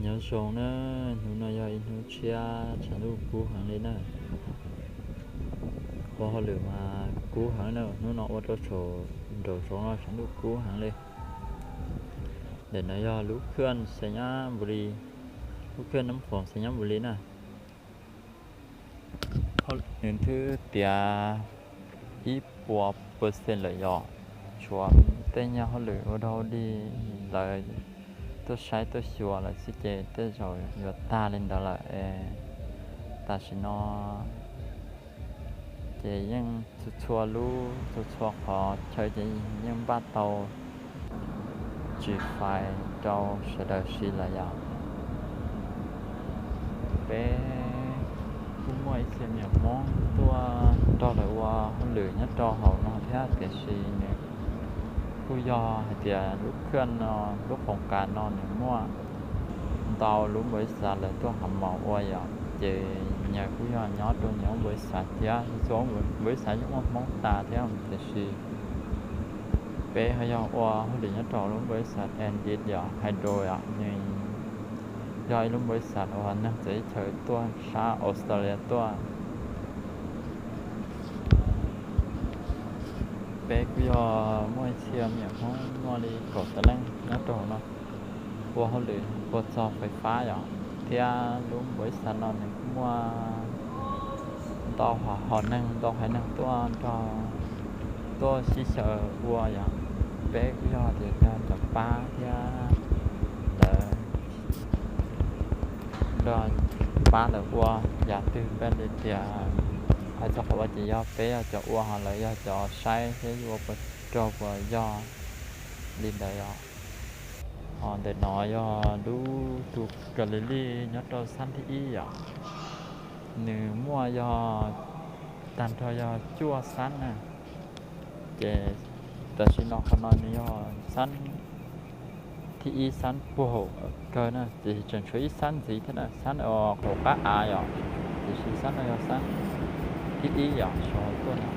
Nyob zoo na, hnub no yog ib hnub tshiab tshav ntuj kub heev li na. Ua hauj lwm mas kub heev na, hnub no ua rau saum nraum zoov no tshav ntuj kub heev li. Ntawm no yog lub khwj Xais Nyab Npus Lis, lub khwj Nab Khoom Xais Nyab Npus Lis na. Nws twb tiav ib puas percent lawm yom, tshuav tej nyuag hauj lwm ua dog dig lawv tuaj saib tuaj xyuas lawm xwb ces tej zaum yuav tag li ntawd lawm es tam sim no ces yeej txhua txhua lub txhua txhua qhov chaw ces yeej npaj tau tsis fais rau sawv daws siv lawm yom. Peb kuj muaj ib txhia me nyuam Hmoob tuaj nrog lawv ua hauj lwm nyob rau hauv no thiab, tiam sis nws kuj yog hais tias lub khwj no, lub khoos kas no nws muaj ntau lub npaum li xav lawv tuaj hav maus ua yom, ces nyias kuj yog nyob rau nyias lub npaum li xav thiab, txhua npaum li xav yeej muaj Hmoob tas thiab, tiam sis peb ho yog ua hauj lwm nyob rau lub npaum li xav Andis yom, Hydro yom, nws yog ib lub npaum li xav uas neeg txawv teb chaws tuaj sab Australia tuaj. Peb kuj yog muaj ib txhia me nyuam Hmoob muaj li kaum tawm leej nyob rau hauv no ua hauj lwm ua txog fais fab yom, thiab lub npaum li xav no nws kuj muaj ntau hom neeg ntau haiv neeg tuaj nrog tuaj sib xyaw ua yom. Peb kuj yog tias cov pab thiab lawv nrog pab lawv ua, yam twg peb li tias hais txog qhov ua ces yog peb yog cov ua, ho lawv yog cov saib thiab yuav ua puas raug puas yog li ntawd yom. Ho ntawm no yog lub tus Kav Lis Lij nyob rau xab thib ib yom, nws muaj yog tag nrho yog cuaj xab na. Ces tam sim no qhov no nws yog xab thib ib, xab puag hauv kawg na, tiam sis tseem tshuav ib xab ntxiv thiab na, xab uas hauv qab av yom, tiam sis xab no yog xab thib ib yom, saum tuaj no.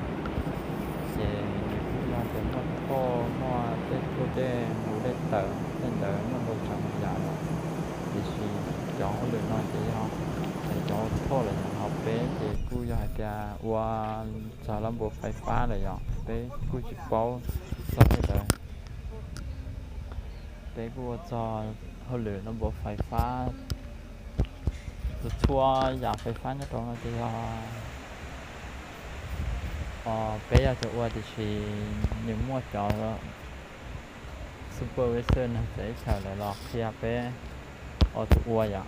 Ces nws kuj yog tias muaj thoj, muaj tej tuaj tej mus tej tawm tej ntawd muaj ntau tsav mus yam yom, tiam sis cov hauj lwm no ces yog cov ua thoj lawm yom, ho peb ces kuj yog hais tias ua txog lub npaum fais fab lawm yom, peb kuj tsis paub txog tej ntawd. Peb kuj ua txog hauj lwm lub npaum fais fab, txhua txhua yam fais fab nyob rau no ces yog peb yog cov ua, tiam sis nws muaj cov supervisor neeg txawv teb chaws lawv los qhia peb ua tus ua yom.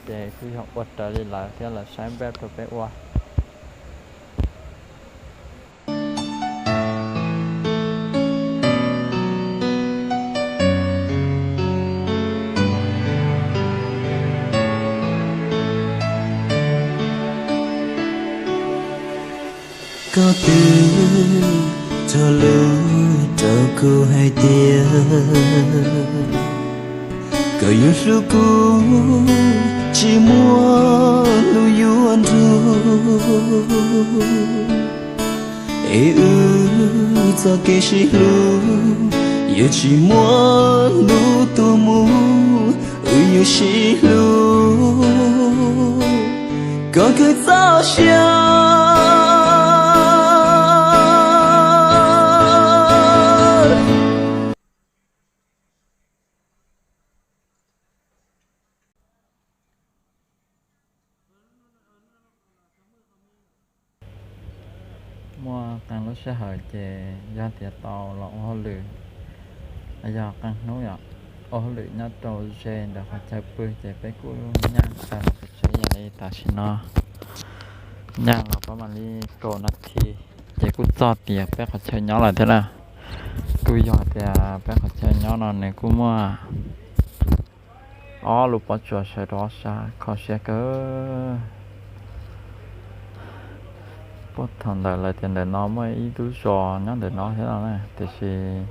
Ces kuj yog ua raws li lawv thiab lawv saib npaj rau peb ua. Koj twb tso lus rau kuv hais tias koj yuav hlub kuv, tsis muaj lus yuav nrug. Es wb txoj kev sib hlub yuav tsis muaj lub tuag mus, wb yuav sib hlub kom kawg txoj sia. Muaj qee lub sij hawm ces yog tias tau los ua hauj lwm, yog qee hnub yom, ua hauj lwm nyob rau ze ntawm qhov chaw pw ces peb kuj nyaj tawm los pem tsev ib yam li tam sim no, nyaj los pab mam li kaum nas this ces kuj txog tias peb qhov chaw nyob lawm thiab na. Kuj yog tias peb qhov chaw nyob no nws kuj muaj ob lub pob tsuas sawv rau ob sab kho siab kawg. Puag thaum ntawd lawv tias ntawm no muaj ib lub zos nyob ntawm no thiab no na, tiam sis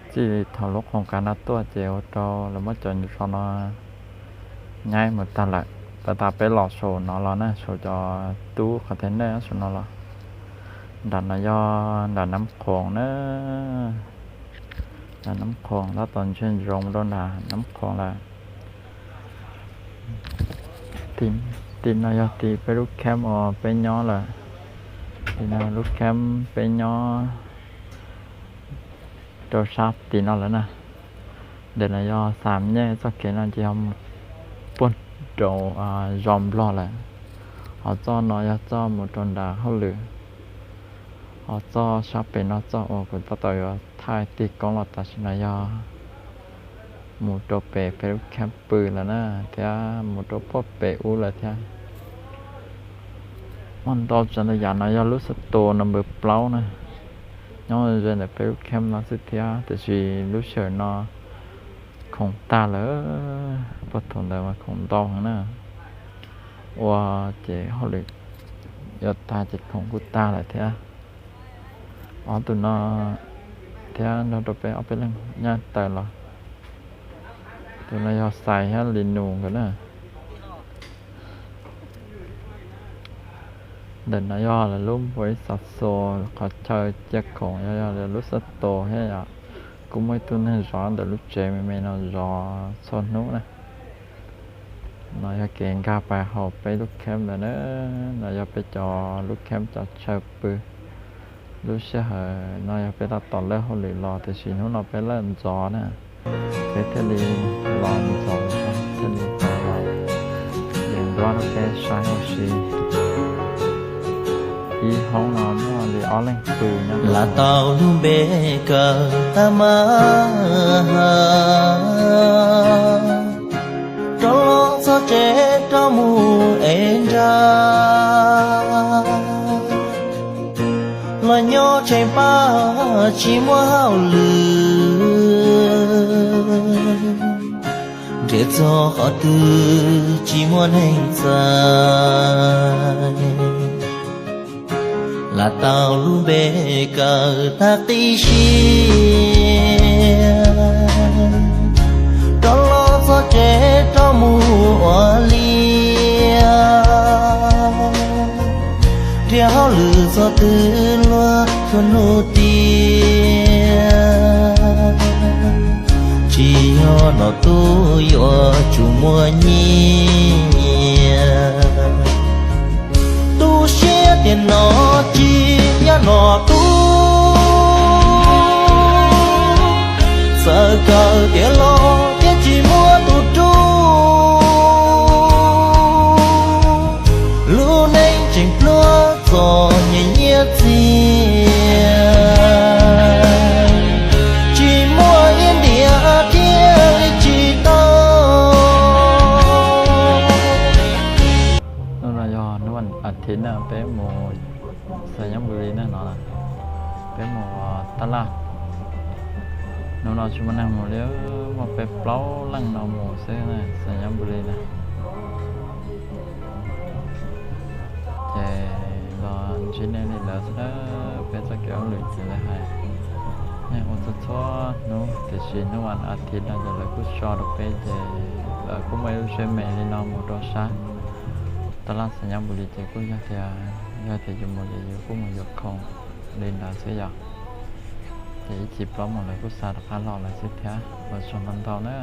txij li thaum lub khoos kas no tuaj ces ua rau lawv muab cov zos no nyaib mus tag lawm. Tab sis peb los saum no los na, saum cov tub qhov tej nej saum no los. Nram no yog nram Nab Khoom na, nram Nab Khoom tab tom ntsia ntsoov rau nram Nab Khoom lawm. Tim no yog tim peb lub camp uas peb nyob lawm. Tim no lub camp peb nyob rau sab tim no lawm na. Ntawm no yog Xam Nyej, txoj kev no ces yog mus puag rau zos Nplog lawm. Ho txoj no yog txoj mus rau nram hauj lwm. Ho txoj sab pem no txoj uas kuv tab tom yuav thaij tig koob los tam sim no yog mus rau pem peb lub camp pw lawm na, thiab mus rau puag pem ub lawm thiab. Muaj ntau tsav ntau yam. No yog lub xab tus no npawb plaub na, nyob ze ntawm peb lub camp no xwb thiab, tiam sis lub sij hawm no khoom tag lawm. Puag thaum ntawd mas khoom ntau heev na, ua ces hauj lwm yuav tag ces khoom kuj tag lawm thiab. Ob tug no thiab nrog rau peb ob peb leeg nyab taws los. Tus no yog Xais thiab Lis Nus nkawd na. Ntawm no yog lawv lub npau ib xav xo, qhov chaw cia khoom, yog yog lawv lub xab tus thiab yom. Kuj muaj ib tug neeg zov ntawm lub tsev me me no zov txhua hnub na. No yog kev nkag pais hauv peb lub camp lawm na. No yog peb cov lub camp cov chaw pw. Lub sij hawm no yog peb tab tom lawb hauj lwm los, tiam sis hnub no peb lawb ntxov na, peb thiaj li los ntxov, thiaj li tau los yees duab rau peb saib ua si. Ib hoob no muaj li ob leeg pw nyob. Lam tau lub npe kawm tag mas, rov los txog tsev rov mus ev nra, los nyob tsev paj tsis muaj hauj lwm, nrhiav txog qhov twg tsis muaj neeg txais. Lam tau lub npe kawm tag qib si, rov los txog tsev rov mus ua liaj, nrhiav hauj lwm txog twg luag txhua hnub tias, tsis yog nom tub yuav tsum muaj nyiaj. Tu siab tias no tsis yog nom tub, txawm kawm tiav los thiab tsis muaj tus rub, lub neej tseem pluag txom nyem nyiaj txiag, tsis muaj nyiaj ntiav thiaj li tsis tau. Hnub no yog hnub as thiv na, peb mus Xais Nyab Npus Lis na no, peb mus Tab Laj. Hnub no tsis muaj neeg mus li, muaj peb plaub leej no mus xwb na, Xais Nyab Npus Lis na. Ces los ntsib nej li ntawd xwb na, peb txoj kev hauj lwm ces lawv hais nej ua txhua txhua hnub, tiam sis hnub as thiv no ces lawv kuj so rau peb ces lawv kuj muaj ib lub tsev me li no mus rau sab Tab Laj Xais Nyab Npus Lis ces kuj yog tias, yog tias yus mus ces yus kuj mus yuav khoom li ntawd xwb yom. Ces ib chim plaub mus lawv kuj xa rov qab los lawm xwb thiab. Ua tsaug ntau ntau na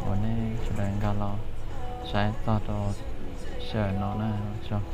uas nej sawv daws nkag los saib txog rau sij hawm no na, ua tsaug.